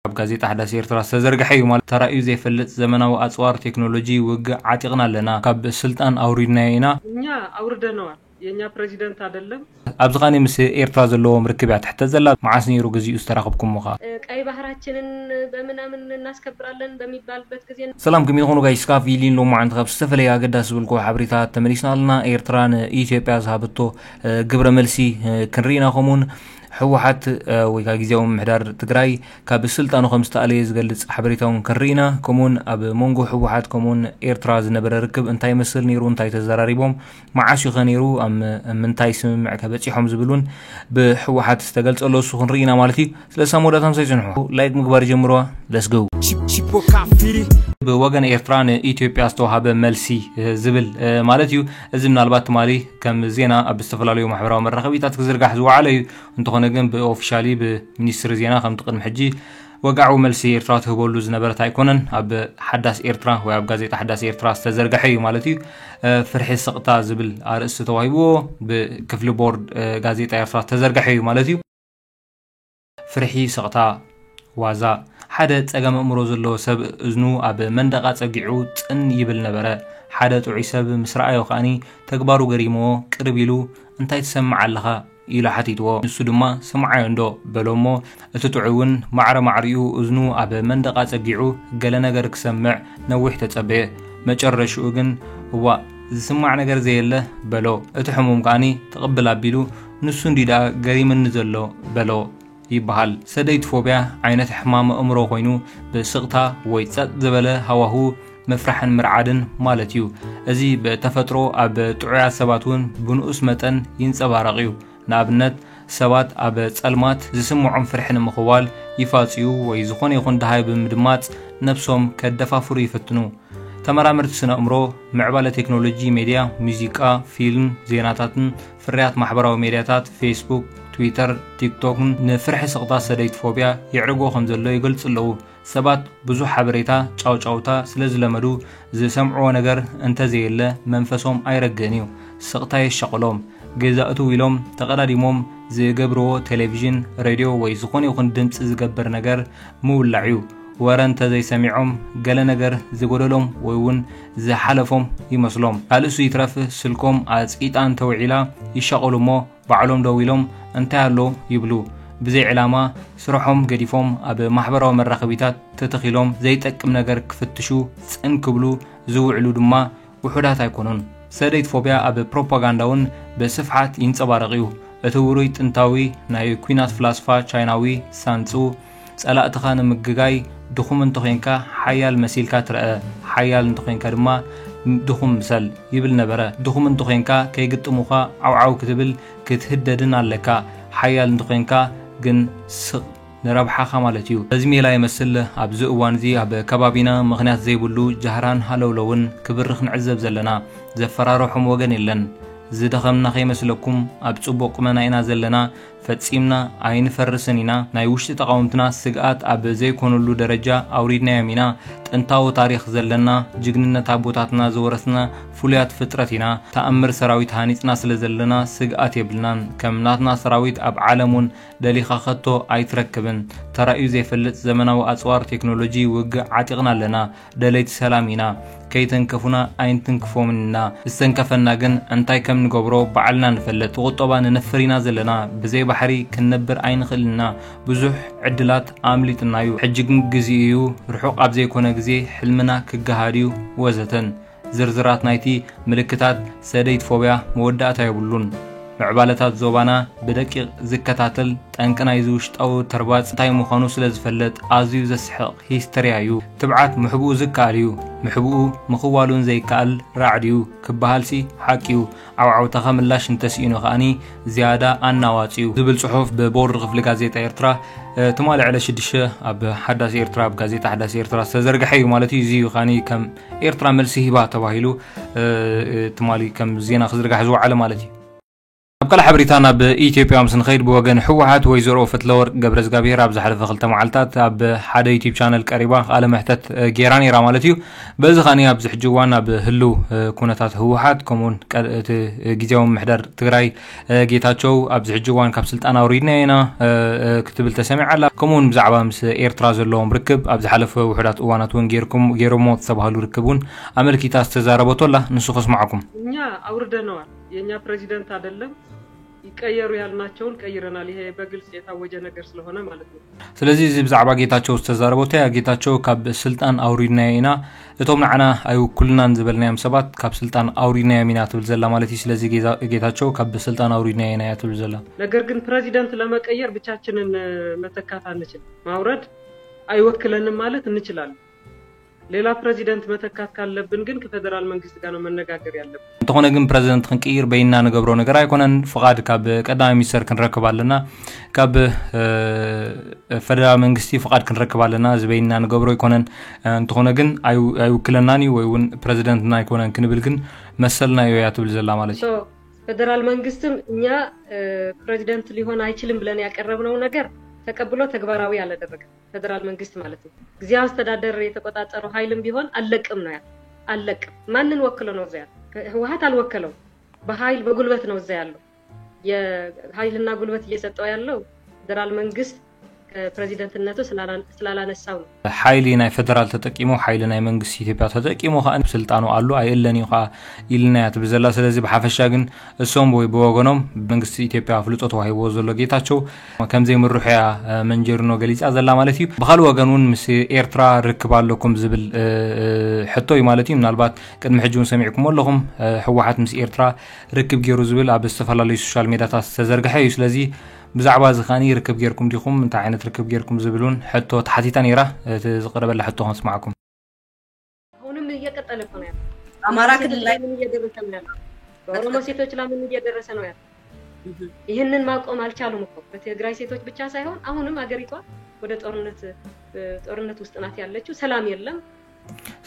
ኣብ ጋዜጣ ሓዳስ ኤርትራ ዝተዘርግሐ እዩ። ማለት፣ ተራእዩ ዘይፈልጥ ዘመናዊ ኣጽዋር፣ ቴክኖሎጂ ውግእ ዓጢቕና ኣለና፣ ካብ ስልጣን ኣውሪድናዮ ኢና። እኛ አውርደነዋል። የእኛ ፕሬዚደንት አይደለም። ኣብዚ ኸኒ ምስ ኤርትራ ዘለዎም ርክብ እያ ትሕተት ዘላ። መዓስ ነይሩ ግዚኡ ዝተራኸብኩምዎ ኸ? ቀይ ባህራችንን በምናምን እናስከብራለን በሚባልበት ጊዜ ሰላም፣ ከመይ ትኾኑ ጋይስ? ካብ ቪሊን ሎማዓንቲ ካብ ዝተፈላለየ ኣገዳሲ ዝብልኩ ሓበሬታት ተመሊስና ኣለና። ኤርትራ ንኢትዮጵያ ዝሃበቶ ግብረ መልሲ ክንርኢ ኢና። ከምኡውን ህወሓት ወይ ከዓ ግዜያዊ ምምሕዳር ትግራይ ካብ ስልጣኑ ከም ዝተኣለየ ዝገልጽ ሓበሬታ እውን ክንርኢ ኢና። ከምኡውን ኣብ መንጎ ህወሓት ከምኡውን ኤርትራ ዝነበረ ርክብ እንታይ ይመስል ነይሩ፣ እንታይ ተዘራሪቦም፣ መዓስ እዩ ኸ ነይሩ፣ ኣብ ምንታይ ስምምዕ ከ በጺሖም ዝብል እውን ብህወሓት ዝተገልጸ ኣሎ። እሱ ክንርኢ ኢና ማለት እዩ። ስለዚ ሳብ መወዳእታ ምሳይ ጽንሑ፣ ላይክ ምግባር ጀምርዋ። ለስገው። ብወገን ኤርትራ ንኢትዮጵያ ዝተዋሃበ መልሲ ዝብል ማለት እዩ። እዚ ምናልባት ትማሊ ከም ዜና ኣብ ዝተፈላለዩ ማሕበራዊ መራኸቢታት ክዝርጋሕ ዝወዓለ እዩ። እንተኾነ ግን ብኦፊሻሊ ብሚኒስትሪ ዜና ከምቲ ቅድሚ ሕጂ ወግዓዊ መልሲ ኤርትራ ትህበሉ ዝነበረት ኣይኮነን። ኣብ ሓዳስ ኤርትራ ወይ ኣብ ጋዜጣ ሓዳስ ኤርትራ ዝተዘርገሐ እዩ ማለት እዩ። ፍርሒ ስቕታ ዝብል ኣርእስቲ ተዋሂብዎ ብክፍሊ ቦርድ ጋዜጣ ኤርትራ ዝተዘርገሐ እዩ ማለት እዩ። ፍርሒ ስቕታ ዋዛ። ሓደ ጸገም ኣእምሮ ዘለዎ ሰብ እዝኑ ኣብ መንደቕ ኣጸጊዑ ጽን ይብል ነበረ። ሓደ ጥዑይ ሰብ ምስ ረኣዮ ከኣኒ ተግባሩ ገሪምዎ ቅርብ ኢሉ፣ "እንታይ ትሰምዕ ኣለኻ?" ኢሉ ሓቲትዎ። ንሱ ድማ፣ "ስምዓዮ እንዶ" በሎ እሞ፣ እቲ ጥዑይ እውን ማዕረ ማዕሪኡ እዝኑ ኣብ መንደቕ ኣጸጊዑ ገለ ነገር ክሰምዕ ነዊሕ ተጸበየ። መጨረሽኡ ግን፣ "እዋእ፣ ዝስማዕ ነገር ዘየለ" በሎ። እቲ ሕሙም ከኣኒ ትቕብል ኣቢሉ፣ "ንሱ እንዲ ደኣ ገሪምኒ ዘሎ" በሎ ይበሃል። ሰደይት ፎብያ ዓይነት ሕማም ኣእምሮ ኮይኑ፣ ብስቕታ ወይ ጸጥ ዝበለ ሃዋሁ ምፍራሕን ምርዓድን ማለት እዩ። እዚ ብተፈጥሮ ኣብ ጥዑያት ሰባት እውን ብንኡስ መጠን ይንጸባረቕ እዩ። ንኣብነት፣ ሰባት ኣብ ጸልማት ዝስምዖም ፍርሒ ንምኽዋል ይፋጽዩ ወይ ዝኾነ ይኹን ደሃይ ብምድማጽ ነብሶም ከደፋፍሩ ይፍትኑ። ተመራመርቲ ስነ ኣእምሮ፣ ምዕባለ ቴክኖሎጂ፣ ሜድያ፣ ሙዚቃ፣ ፊልም፣ ዜናታትን ፍርያት ማሕበራዊ ሜድያታት፣ ፌስቡክ፣ ትዊተር፣ ቲክቶክን ንፍርሒ ስቕታ ሰደይት ፎብያ የዕርጎ ከም ዘሎ ይገልጹ ኣለዉ። ሰባት ብዙሕ ሓበሬታ፣ ጫውጫውታ ስለ ዝለመዱ፣ ዝሰምዕዎ ነገር እንተዘየለ መንፈሶም ኣይረግእን እዩ። ስቕታ የሻቕሎም። ገዛ እትው ኢሎም ተቐዳዲሞም ዝገብርዎ ቴሌቪዥን፣ ሬድዮ ወይ ዝኾነ ይኹን ድምጺ ዝገብር ነገር ምውላዕ እዩ። ወረ እንተዘይሰሚዖም ገለ ነገር ዝጎደሎም ወይ እውን ዝሓለፎም ይመስሎም። ካልእሱ ይትረፍ ስልኮም ኣጽቂጣ እንተውዒላ ይሻቐሉ እሞ ባዕሎም ደው ኢሎም እንታይ ኣሎ ይብሉ። ብዘይ ዕላማ ስርሖም ገዲፎም ኣብ ማሕበራዊ መራኸቢታት ተተኺሎም ዘይጠቅም ነገር ክፍትሹ ጽን ክብሉ ዝውዕሉ ድማ ውሑዳት ኣይኮኑን። ሰደይት ፎብያ ኣብ ፕሮፓጋንዳ እውን ብስፍሓት ይንጸባረቕ እዩ። እቲ ውሩይ ጥንታዊ ናይ ኲናት ፍላስፋ ቻይናዊ ሳንጹ፣ "ጸላእትኻ ንምግጋይ ድኹም እንተኾይንካ ሓያል መሲልካ ትረአ፣ ሓያል እንተኾይንካ ድማ ድኹም ምሰል" ይብል ነበረ። ድኹም እንተኾይንካ ከይግጥሙኻ ዓውዓው ክትብል፣ ክትህደድን ኣለካ። ሓያል እንተኾይንካ ግን ስቕ ንረብሓኻ ማለት እዩ። በዚ ሜላ ይመስል ኣብዚ እዋን እዚ ኣብ ከባቢና ምኽንያት ዘይብሉ ጃህራን ሃለውለውን ክብርኽ ንዕዘብ ዘለና። ዘፈራርሖም ወገን የለን። ዝደኸምና ከይመስለኩም፣ ኣብ ጽቡቕ ቁመና ኢና ዘለና። ፈጺምና ኣይንፈርስን ኢና። ናይ ውሽጢ ተቓወምትና ስግኣት ኣብ ዘይኮነሉ ደረጃ ኣውሪድናዮም ኢና። ጥንታዊ ታሪኽ ዘለና፣ ጅግንነት ኣቦታትና ዝወረስና ፍሉያት ፍጥረት ኢና። ተኣምር ሰራዊት ሃኒጽና ስለ ዘለና ስግኣት የብልናን። ከም ናትና ሰራዊት ኣብ ዓለም እውን ደሊኻ ከቶ ኣይትረክብን። ተራእዩ ዘይፈልጥ ዘመናዊ ኣጽዋር፣ ቴክኖሎጂ ውግእ ዓጢቕና ኣለና። ደለይቲ ሰላም ኢና። ከይተንከፉና ኣይንትንክፎምን ኢና። ዝተንከፈና ግን እንታይ ከም ንገብሮ ባዕልና ንፈልጥ። ብቁጠባ ንነፍር ኢና ዘለና። ብዘይ ባሕሪ ክንነብር ኣይንኽእልን ኢና። ብዙሕ ዕድላት ኣምሊጥና እዩ። ሕጂ ግን ግዜኡ እዩ። ርሑቕ ኣብ ዘይኮነ ግዜ ሕልምና ክገሃድ እዩ፣ ወዘተን። ዝርዝራት ናይቲ ምልክታት ሰደይት ፎብያ መወዳእታ የብሉን። ምዕባለታት ዞባና ብደቂቕ ዝከታተል፣ ጠንቂ ናይዚ ውሽጣዊ ተርባጽ እንታይ ምዃኑ ስለ ዝፈልጥ፣ ኣዝዩ ዘስሕቕ ሂስተርያ እዩ። ትብዓት ምሕብኡ ዝከኣል እዩ። ምሕብኡ ምኽዋሉን ዘይከኣል ራዕዲ እዩ ክበሃልሲ ሓቂ እዩ። ዓውዓውታኻ ምላሽ እንተስኢኑ ከኣኒ ዝያዳ ኣናዋጺ እዩ ዝብል ጽሑፍ ብቦርድ ክፍሊ ጋዜጣ ኤርትራ፣ እ፣ ትማሊ ዕለት ሽዱሽተ ኣብ ሓዳስ ኤርትራ፣ ኣብ ጋዜጣ ሓዳስ ኤርትራ ዝተዘርግሐ እዩ ማለት እዩ። እዚ እዩ ከኣኒ ከም ኤርትራ መልሲ ሂባ ተባሂሉ፣ እ፣ እ፣ ትማሊ ከም ዜና ክዝርጋሕ ዝወዓለ ማለት እዩ። ኣብ ካልእ ሓበሬታ ናብ ኢትዮጵያ ምስ ንኸይድ፣ ብወገን ህወሓት ወይዘሮ ፈትለወርቅ ገብረዝጋብሄር ኣብ ዝሓለፈ ክልተ መዓልታት ኣብ ሓደ ዩቲዩብ ቻነል ቀሪባ ቃለ መሕተት ጌራ ነይራ ማለት እዩ። በዚ ኸኒ ኣብዚ ሕጂ እዋን ኣብ ህልው ኩነታት ህወሓት ከምኡውን ቀ- እቲ ግዜያዊ ምምሕዳር ትግራይ ጌታቸው ኣብዚ ሕጂ እዋን ካብ ስልጣን ኣውሪድና ኢና ክትብል ተሰሚዓ ኣላ። ከምኡውን ብዛዕባ ምስ ኤርትራ ዘለዎም ርክብ ኣብ ዝሓለፈ ውሑዳት እዋናት እውን ጌርኩም ጌሮሞ ዝተባህሉ ርክብ እውን ኣመልኪታ ዝተዛረበቶ ኣላ። ንሱ ከስማዕኩም። እኛ አውርደነዋል። የእኛ ፕሬዚደንት አይደለም። ይቀየሩ ያልናቸውን ቀይረናል። ይሄ በግልጽ የታወጀ ነገር ስለሆነ ማለት ነው። ስለዚ እዚ ብዛዕባ ጌታቸው ዝተዛረቦ እንታይ እያ? ጌታቸው ካብ ስልጣን ኣውሪድናዮ ኢና፣ እቶም ንዓና ኣይውክሉናን ዝበልናዮም ሰባት ካብ ስልጣን ኣውሪድናዮም ኢና ትብል ዘላ ማለት እዩ። ስለዚ ጌዛ- ጌታቸው ካብ ስልጣን ኣውሪድናዮ ኢና እያ ትብል ዘላ። ነገር ግን ፕሬዚደንት ለመቀየር ብቻችንን መተካት አንችልም። ማውረድ አይወክለንም ማለት እንችላለን። ሌላ ፕሬዚደንት መተካት ካለብን ግን ከፌደራል መንግስት ጋር ነው መነጋገር ያለብን። እንተኾነ ግን ፕሬዚደንት ክንቅይር በይንና ንገብሮ ነገር ኣይኮነን። ፍቓድ ካብ ቀዳማይ ሚኒስተር ክንረክብ ኣለና፣ ካብ እ፣ ፌደራል መንግስቲ ፍቓድ ክንረክብ ኣለና። እዚ በይንና ንገብሮ ኣይኮነን። እ፣ እንተኾነ ግን ኣይ- ኣይውክለናን እዩ ወይ እውን ፕሬዚደንትና ኣይኮነን ክንብል ግን መሰልና እዩ እያ ትብል ዘላ ማለት እዩ። ፌደራል መንግስትም እኛ ፕሬዚደንት ሊሆን አይችልም ብለን ያቀረብነው ነገር ተቀብሎ ተግባራዊ አላደረገም። ፌደራል መንግስት ማለት ነው። ጊዜያዊ አስተዳደር የተቆጣጠረው ኃይልም ቢሆን አልለቅም ነው ያለው። አልለቅም። ማንን ወክሎ ነው እዛ ያለው? ህወሓት አልወከለው። በኃይል በጉልበት ነው እዛ ያለው። የኃይልና ጉልበት እየሰጠው ያለው ፌደራል መንግስት ከፕሬዚደንትነቱ ስላላነሳው ነው። ሓይሊ ናይ ፌደራል ተጠቂሙ፣ ሓይሊ ናይ መንግስቲ ኢትዮጵያ ተጠቂሙ ከዓ ስልጣኑ ኣሎ ኣይእለን እዩ ከዓ ኢልና እያ ትብል ዘላ። ስለዚ ብሓፈሻ ግን እሶም ወይ ብወገኖም መንግስቲ ኢትዮጵያ ኣፍልጦ ተዋሂብዎ ዘሎ ጌታቸው ከምዘይምርሑ እያ መንጀሪኖ ገሊፃ ዘላ ማለት እዩ። ብካልእ ወገን እውን ምስ ኤርትራ ርክብ ኣለኩም ዝብል ሕቶ እዩ ማለት እዩ። ምናልባት ቅድሚ ሕጂ እውን ሰሚዕኩሞ ኣለኹም፣ ህወሓት ምስ ኤርትራ ርክብ ገይሩ ዝብል ኣብ ዝተፈላለዩ ሶሻል ሜዳታት ዝተዘርግሐ እዩ። ስለዚ ብዛዕባ እዚ ከዓኒ ርክብ ጌርኩም ዲኹም፣ እንታይ ዓይነት ርክብ ጌርኩም ዝብል እውን ሕቶ ተሓቲታ ነይራ። እቲ ዝቀረበላ ሕቶ ከንስማዓኩም። አሁንም እየቀጠለ እኮ ነው ያለው። አማራ ክልል ላይ ምን እየደረሰ ነው ያለው? በኦሮሞ ሴቶች ላይ ምን እየደረሰ ነው ያለው? ይህንን ማቆም አልቻሉም እኮ። በትግራይ ሴቶች ብቻ ሳይሆን አሁንም አገሪቷ ወደ ጦርነት ጦርነት ውስጥ ናት ያለችው። ሰላም የለም።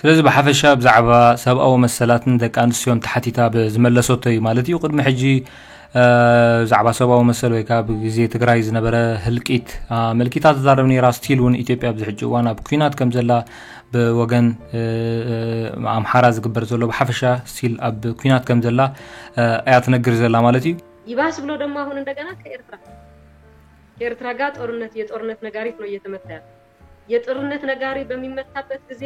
ስለዚ ብሓፈሻ ብዛዕባ ሰብኣዊ መሰላትን ደቂ ኣንስትዮን ተሓቲታ ዝመለሰቶ እዩ ማለት እዩ። ቅድሚ ሕጂ ብዛዕባ ሰብኣዊ መሰል ወይ ከዓ ብግዜ ትግራይ ዝነበረ ህልቂት ኣመልኪታ ትዛረብ ነይራ። ስቲል እውን ኢትዮጵያ ኣብዚ ሕጂ እዋን ኣብ ኩናት ከም ዘላ ብወገን ኣምሓራ ዝግበር ዘሎ ብሓፈሻ ስቲል ኣብ ኩናት ከም ዘላ እያ ትነግር ዘላ ማለት እዩ። ይባስ ብሎ ደግሞ አሁን እንደገና ከኤርትራ ከኤርትራ ጋር ጦርነት የጦርነት ነጋሪት ነው እየተመታ ያለ። የጦርነት ነጋሪ በሚመታበት ጊዜ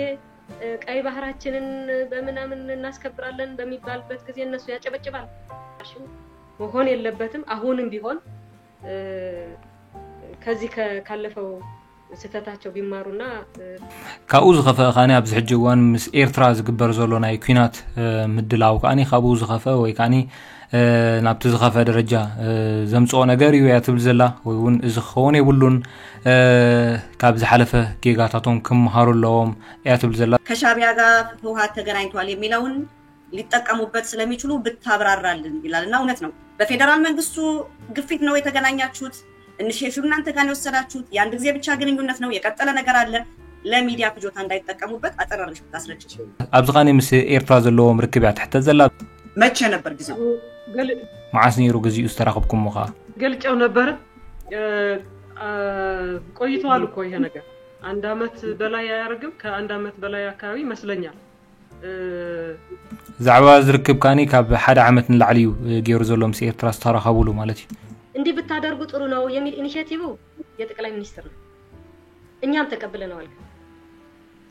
ቀይ ባህራችንን በምናምን እናስከብራለን በሚባልበት ጊዜ እነሱ ያጨበጭባል። መሆን የለበትም። አሁንም ቢሆን ከዚህ ካለፈው ስህተታቸው ቢማሩና ካብኡ ዝኸፈአ ከዓኒ ኣብዚ ሕጂ እዋን ምስ ኤርትራ ዝግበር ዘሎ ናይ ኲናት ምድላው ከዓኒ ካብኡ ዝኸፈአ ወይ ከዓኒ ናብቲ ዝኸፈ ደረጃ ዘምፅኦ ነገር እዩ እያ ትብል ዘላ። ወይ እውን እዚ ክኸውን የብሉን፣ ካብ ዝሓለፈ ጌጋታቶም ክምሃሩ ኣለዎም እያ ትብል ዘላ። ከሻቢያ ጋር ህወሓት ተገናኝቷል የሚለውን ሊጠቀሙበት ስለሚችሉ ብታብራራልን ይላል እና እውነት ነው። በፌዴራል መንግስቱ ግፊት ነው የተገናኛችሁት? ኢኒሼሽኑ እናንተ ጋር ነው የወሰዳችሁት? የአንድ ጊዜ ብቻ ግንኙነት ነው? የቀጠለ ነገር አለ? ለሚዲያ ፍጆታ እንዳይጠቀሙበት አጠር አድርገሽ ብታስረጅ። ኣብዚ ኸኒ ምስ ኤርትራ ዘለዎም ርክብ እያ ትሕተት ዘላ። መቼ ነበር ጊዜው? መዓስ ነይሩ ግዚኡ ዝተራኸብኩሞ ኸዓ? ገልጨው ነበረ። ቆይተዋል እኮ ይሄ ነገር። አንድ አመት በላይ አያደርግም፣ ከአንድ አመት በላይ አካባቢ ይመስለኛል። ዛዕባ ዝርክብ ከዓኒ ካብ ሓደ ዓመት ንላዕሊ እዩ ገይሩ ዘሎ ምስ ኤርትራ ዝተራኸቡሉ ማለት እዩ። እንዲህ ብታደርጉ ጥሩ ነው የሚል ኢኒሼቲቭ የጠቅላይ ሚኒስትር ነው። እኛም ተቀብለነዋል።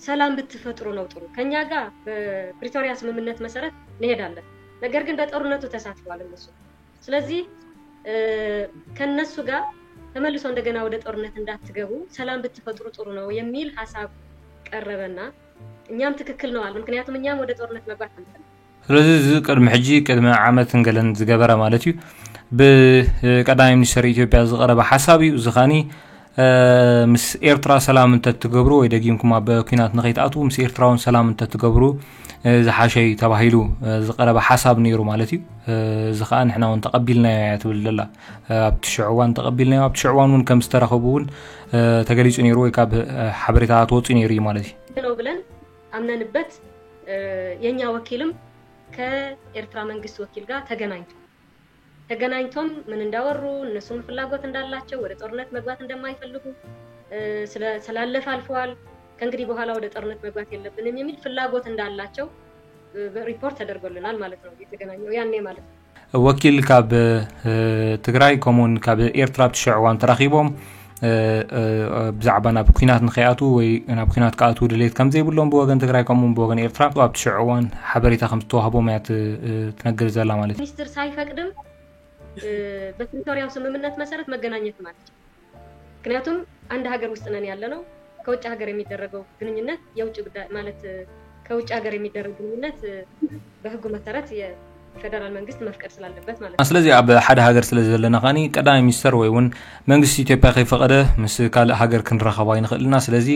ሰላም ብትፈጥሩ ነው ጥሩ። ከኛ ጋር በፕሪቶሪያ ስምምነት መሰረት እንሄዳለን። ነገር ግን በጦርነቱ ተሳትፈዋል እነሱ። ስለዚህ ከነሱ ጋር ተመልሶ እንደገና ወደ ጦርነት እንዳትገቡ ሰላም ብትፈጥሩ ጥሩ ነው የሚል ሀሳብ ቀረበና እኛም ትክክል ነው አልን። ምክንያቱም እኛም ወደ ጦርነት መግባት አንፈልግም። ስለዚ እዚ ቅድሚ ሕጂ ቅድሚ ዓመትን ገለን ዝገበረ ማለት እዩ ብቀዳማይ ሚኒስተር ኢትዮጵያ ዝቀረበ ሓሳብ እዩ። እዚ ከዓኒ ምስ ኤርትራ ሰላም እንተትገብሩ ወይ ደጊምኩም ኣብ ኲናት ንኸይትኣትዉ ምስ ኤርትራ እውን ሰላም እንተትገብሩ ዝሓሸ እዩ ተባሂሉ ዝቀረበ ሓሳብ ነይሩ ማለት እዩ። እዚ ከዓ ንሕና እውን ተቐቢልናዮ እያ ትብል ዘላ። ኣብቲ ሽዑ እዋን ተቐቢልናዮ፣ ኣብቲ ሽዑ እዋን እውን ከም ዝተረኸቡ እውን ተገሊፁ ነይሩ ወይ ካብ ሓበሬታታት ወፂኡ ነይሩ እዩ ማለት እዩ። ነው ብለን አምነንበት የእኛ ወኪልም ከኤርትራ መንግስት ወኪል ጋር ተገናኝቶ ተገናኝቶም ምን እንዳወሩ፣ እነሱም ፍላጎት እንዳላቸው፣ ወደ ጦርነት መግባት እንደማይፈልጉ፣ ስለ- ስላለፈ አልፈዋል፣ ከእንግዲህ በኋላ ወደ ጦርነት መግባት የለብንም የሚል ፍላጎት እንዳላቸው ሪፖርት ተደርጎልናል ማለት ነው። የተገናኘው ያኔ ማለት ነው። ወኪል ካብ ትግራይ ከምኡውን ካብ ኤርትራ ኣብቲ ሽዑ እዋን ተራኺቦም ብዛዕባ ናብ ኩናት ንኸይኣትዉ ወይ ናብ ኩናት ክኣትዉ ድሌት ከም ዘይብሎም ብወገን ትግራይ ከምኡውን ብወገን ኤርትራ ኣብቲ ሽዑ እዋን ሓበሬታ ከም ዝተዋህቦም እያ ትነግር ዘላ ማለት እዩ። ሚኒስትር ሳይፈቅድም በፕሪቶሪያው ስምምነት መሰረት መገናኘት ማለት ነው። ምክንያቱም አንድ ሀገር ውስጥ ነን ያለ ነው። ከውጭ ሀገር የሚደረገው ግንኙነት የውጭ ጉዳይ ማለት ከውጭ ሀገር የሚደረግ ግንኙነት በህጉ መሰረት የፌደራል መንግስት መፍቀድ ስላለበት ማለት ነው። ስለዚህ ኣብ ሓደ ሃገር ስለ ዘለና ከኒ ቀዳማይ ሚኒስተር ወይ እውን መንግስቲ ኢትዮጵያ ከይፈቀደ ምስ ካልእ ሃገር ክንራኸብ ኣይንኽእል ኢና። ስለዚ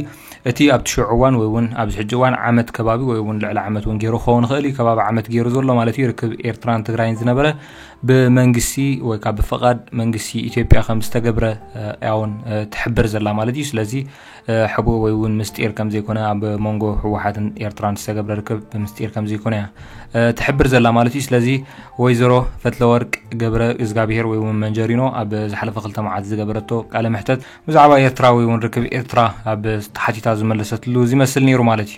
እቲ ኣብ ትሽዑ እዋን ወይ እውን ኣብዚ ሕጂ እዋን ዓመት ከባቢ ወይ እውን ልዕሊ ዓመት እውን ገይሩ ክኸውን ይኽእል እዩ። ከባቢ ዓመት ገይሩ ዘሎ ማለት እዩ ርክብ ኤርትራን ትግራይን ዝነበረ ብመንግስቲ ወይ ካብ ብፍቓድ መንግስቲ ኢትዮጵያ ከም ዝተገብረ እውን ትሕብር ዘላ ማለት እዩ። ስለዚ ሕቡእ ወይ እውን ምስጢር ከም ዘይኮነ ኣብ መንጎ ህወሓትን ኤርትራን ዝተገብረ ርክብ ብምስጢር ከም ዘይኮነ እያ ትሕብር ዘላ ማለት እዩ። ስለዚ ወይዘሮ ፈትለወርቅ ገብረ እግዚኣብሔር ወይ እውን መንጀሪኖ ኣብ ዝሓለፈ ክልተ መዓልቲ ዝገበረቶ ቃለ መሕተት ብዛዕባ ኤርትራ ወይ እውን ርክብ ኤርትራ ኣብ ተሓቲታ ዝመለሰትሉ ዝመስል ነይሩ ማለት እዩ።